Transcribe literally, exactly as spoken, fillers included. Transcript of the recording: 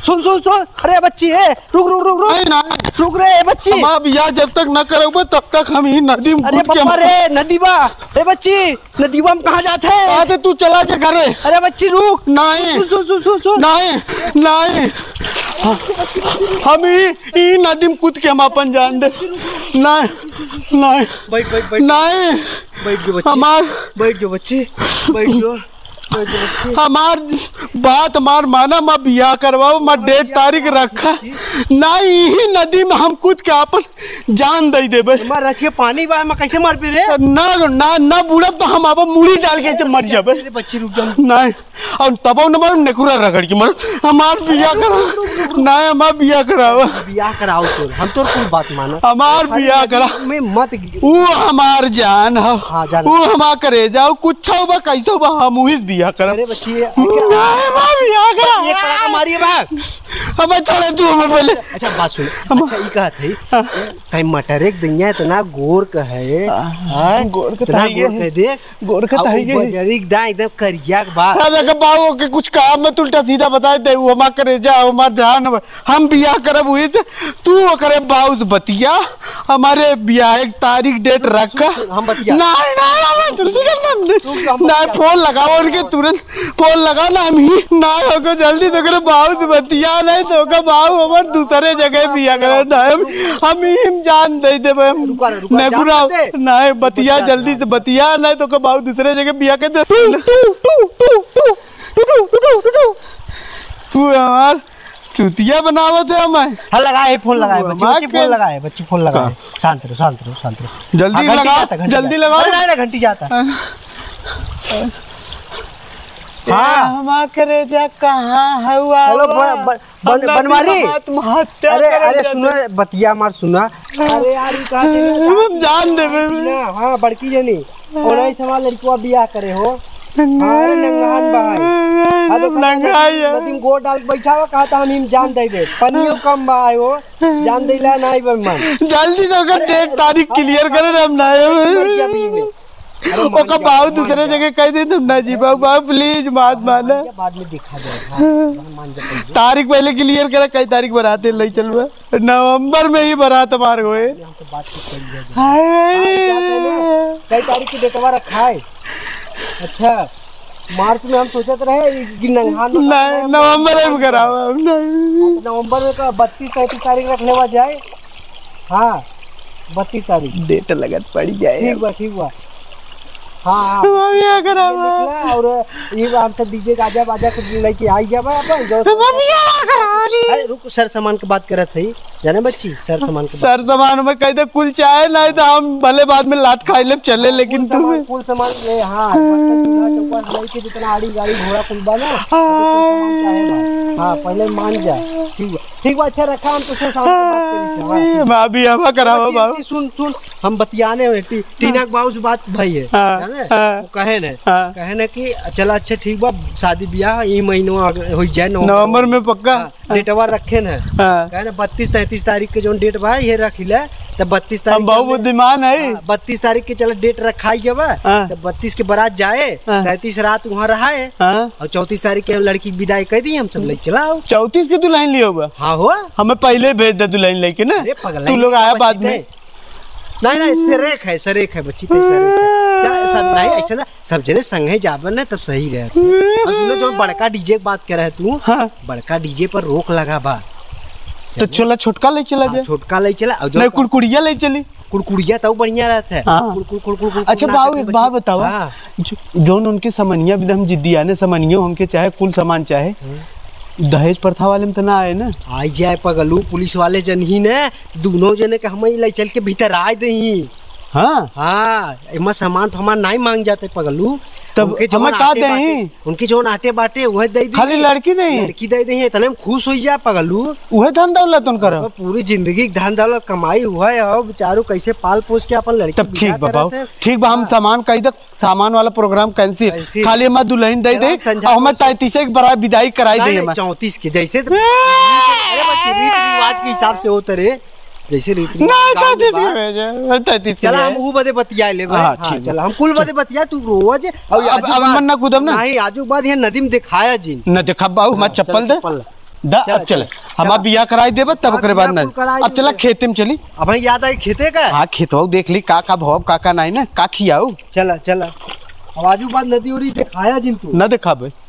सुन, सुन, सुन। अरे बच्ची, ए, रुक, रुक, रुक, रुक। नहीं, नहीं। रुक रे, ए बच्ची। हमार बियाह जब तक न करउबे, तब तक हम ई नदी में अरे कूद के पप्पा रे, नदी बा। ए बच्ची, नदीवा में कहाँ जात है? आते तू चला जा घरे। अरे बच्ची रुक। नहीं। सुन, सुन, सुन, सुन, सुन। नहीं, नहीं। हम ई, ई नदी में कूद के हम अपन जान दे। नहीं, नहीं। बैठ, बैठ, बैठ। नहीं। बैठ जो बच्ची। हमार बैठ जो बच्ची। बैठ जो। बैठ जो बच्ची। हमार बात हमार माना, हमार बियाह करवाओ, हमार डेट तारीख रखा। नहीं, ई नदी में हम कूद के अपन जान दे देबे। हमार रचिया पानी बा, हम कैसे मर पी रे? ना, ना, ना बूड़ब तो हम अब मुड़ी डाल के ऐसे मर जाबे। अरे बच्ची रुक जा। नहीं, और तबो न मर, नेकुरा रगड़ के मर। हमार बियाह करा। नहीं, हमार बियाह करावा। बियाह कराओ तोर, हम तोर कुल बात मानो। हमार बियाह करा। मैं मत गिर। वो हमार जान हो। हाँ, जान। वो हमार करेजा हो, कुछ हो बा, कैसे बा, हम उहिस बियाह करब। अरे बच्ची, नहीं, हमार बियाह करा। ये पड़ा हमारी बा। हमें छोड़े तू, हमें पहले। अच्छा, बात सुन। हम अच्छा, ई कहत है, हाँ। कहीं मटरे के दहिया इतना गोर का है, हाँ, हाँ? गोर का इतना ताई गोर है। का है, देख। गोर का अब ताई उ के। बजरी के दाई एकदम करिया के बा। अरे देख बाऊ के कुछ काम में तू उल्टा सीधा बताए दे, वो हमार करेजा, वो हमार जान, हम बियाह करब हुई से, तू ओकरे बाऊ से बतिया, हमारे बियाह एक तारीख डेट रखा। हम बतिया। नहीं, नहीं, नहीं, तुलसी के नाम नहीं। तू हम नहीं, बतिया। फोन लगाओ उनके तुरंत। फोन लगा ना, हम ही ना होको, जल्दी से ओकरे बाऊ से बतिया, नहीं तो ओकर बाऊ हमार दूसरे जगह बियाह करे ना, हम, हम ही हम जान दे देबे हम। रुका, रुका, नेगुरा, जान दे। नहीं, बतिया बतिया जल्दी ना। से बतिया, नहीं तो ओकर बाऊ दूसरे जगह बियाह कर दे। तू, तू, तू, तू, तू, तू, तू, तू, तू, तू। तू हमार चुतिया बनावत है हमें। हाँ, लगाए, फोन लगाए, तू बच्ची, हमार बच्ची, फोन के लगाए, बच्ची, फोन लगाए। का? शांत रहो, शांत रहो, शांत रहो। जल्दी हाँ, घंटी लगाओ, जाता, घंटी जल्दी जाता। लगाओ। अरे, नहीं, नहीं, घंटी जाता। हाँ। हाँ। ए, हमार करेजा कहाँ हवा? हेलो, ब-, ब-, बन-, हम बनवारी? आत्महत्या अरे, करब अरे, जाते। सुनो, बतिया हमार सुना। अरे यार, ई कहा थे ना, हम जान देबे। ना, हाँ, बड़की जनी। और ऐसे हमार लड़कवा बियाह करे हो। हाँ, अरे, नंगहान बा है। हाँ, देखो, नंगहाई है। नदी में गोड़ डाल के बैठा हुआ, कहा था, "हम इम जान देबे।" पनियो कम बा है वो। जान देला ना, आई बे मन। जल्दी से ओकर डेट तारीख clear करे ना, हम ना आए। मर गया अभी में। अरे, मान ओका गया, बाऊ मान दूसरे गया। जगह कह दे, तुम ना जी बाऊ, बाऊ, please, मत माना। मान गया, बाद में देखा जाएगा। हाँ, मान जा, मान जा। तारीख पहले clear करा, कई तारीख बरात ले चलबा? नवंबर में ही बरात हमार होए। हम तो बात तो कर लिया जाए। हाय। हाँ, क्या कहना? कई तारीख की डेटवा रखा है? अच्छा, मार्च में हम सोचत रहे कि नंगहान में नहीं, नवंबर में करावा, नहीं। नवंबर में का बत्तीस तैंतीस तारीख रख लेवा जाए। हाँ, बत्तीस तारीख। डेट लगत पड़ी जाए। ठीक बा, ठीक बा। हाँ, हाँ। हम बियाह करावा। निकला और ये बा, हम सब DJ गाजा बाजा के लेके आई जाबा अपन, जो हम बियाह करावा जी। अरे, रुक, सर सामान के बात करत है, जाने बच्ची, सर सामान के बात। सर सामान में कह दे कुल चाहे, नहीं तो हम भले बाद में लात खाई लेब, चले, लेकिन कुल सामान, तुम्हें कुल सामान ले, हाँ, बर्तन, चूल्हा, चौका, नहीं कि जितना आड़ी, गाड़ी, घोड़ा कुल बा ना, हाँ। कुल सामान चाहे ना। हाँ, पहले मान जा, ठीक बा। ठीक बा, अच्छा रखा, हम तुझसे शाम को बात करी, हाँ। ए, माँ, बियाह करावा, बाबू। सुन, सुन, हम बतियाने हैं, टी-, टीना के बाबू से बात भई है, हाँ, जाने? हाँ। वो कहे ने, हाँ। कहे ने कि चला, अच्छा, ठीक बा, शादी बियाह ई महीनों आगे होई जाए, नवंबर नवंबर में। पक्का? हाँ, डेटवा रखे ने। हाँ। कहे ने बत्तीस तैंतीस तारीख के जौन डेट बा, ये रख ले, तो बत्तीस तारीख हम बहुत के बुद्धिमान है। हाँ, बत्तीस तारीख के चला डेट रखाई गया बा, हाँ। तो बत्तीस के बारात जाए, हाँ। तैंतीस रात वहाँ रहाए, हाँ। और चौंतीस तारीख के लड़की की विदाई कर दी, हम सब ले चला आओ। चौंतीस के दुल्हन लियो बा? हाँ हो। हमें पहले भेज दे दुल्हन लेके ना। अरे पगला तू है, लोग आया बच्ची बाद में। थे। नहीं, नहीं, सरेख है, सरेख है, बच्ची थे, सरेख है। क्या, सब नहीं, ऐसे ना, सब जने संगे जाबे ना, तब सही रहे। अब सुनो, जो बड़का DJ की बात कर रहे तू, हाँ। बड़का DJ पर रोक लगा बा। तो चला छोटका ले चला हाँ, जाए। छोटका ले चला, और जो नहीं, कुड़कुड़िया ले चली। कुड़कुड़िया तो बढ़िया रहत है। हाँ। कुड़, कुड़, कुड़, कुड़, कुड़, अच्छा, कुड़ बाबू, नाचत एक बात बच्ची। बतावा। हाँ। जो, जौन उनके समनिया भी हम जिद्दियाने समनियो हमके चाहे कुल सामान चाहे, हाँ। दहेज प्रथा वाले में तो ना आए ना? आई जाए पगलू, पुलिस वाले जनही ने, दोनों जने के हम ही ले चल के भीतर आए दही। हाँ? हाँ, एमा सामान फामान नहीं मांग जाते पगलू। तब उनके जौन हमें का आटे बाटे, देही? उनके जौन आटे बाटे, वह दे दी। खाली लड़की देही? लड़की दे देही, इतने में खुश हो जा पगलू। उहे धन दौलत उनकर। अब पूरी जिंदगी के धन दौलत कमाई हुआ है, और बेचारू कैसे पाल पोस के अपन लड़की तब ठीक बियाह बा बाबू, करत है। ठीक बा, हम हाँ। सामान कही दे, सामान वाला program cancel। Cancel। खाली हमार दुल्हन दे चला, दे, संझा और हमार को तैंतीस के बरात विदाई कराई नहीं, दे नहीं, हमार। चौंतीस के, जैसे तो नहीं, अरे बच्चे, रीति रिवाज के हिसाब से होत रे, जैसे रीति रिवाज नहीं, गाँव में तैंतीस बा। के भेजे, तैंतीस के चला, भेजे। हम ऊ बदे बतिया ले भाई। हाँ, हाँ, ठीक बा। चला, हम कुल बदे बतिया, तू रोज, और अब, आजू अब बाद, मन ना कूदम ना। नहीं, आजू बाद ये नदी में दिखाया जी। न देखा बाबू, हमार हाँ, चप्पल चल, दे। चप्पल ला। दा, चला, अब चला। चला। हमार बियाह कराई देबे, तब हाँ, ओकरे बाद बियाह ना। कुल कराई अब चला, देबे। खेते में चली। अब भाई याद आई खेते का? हाँ, खेतवा देख ली, का का भोब, का का नाई ना, का खियाऊ। चला, चला। अब आजू बाद नदी उरी देखाया जिन तू। ना देखाबे।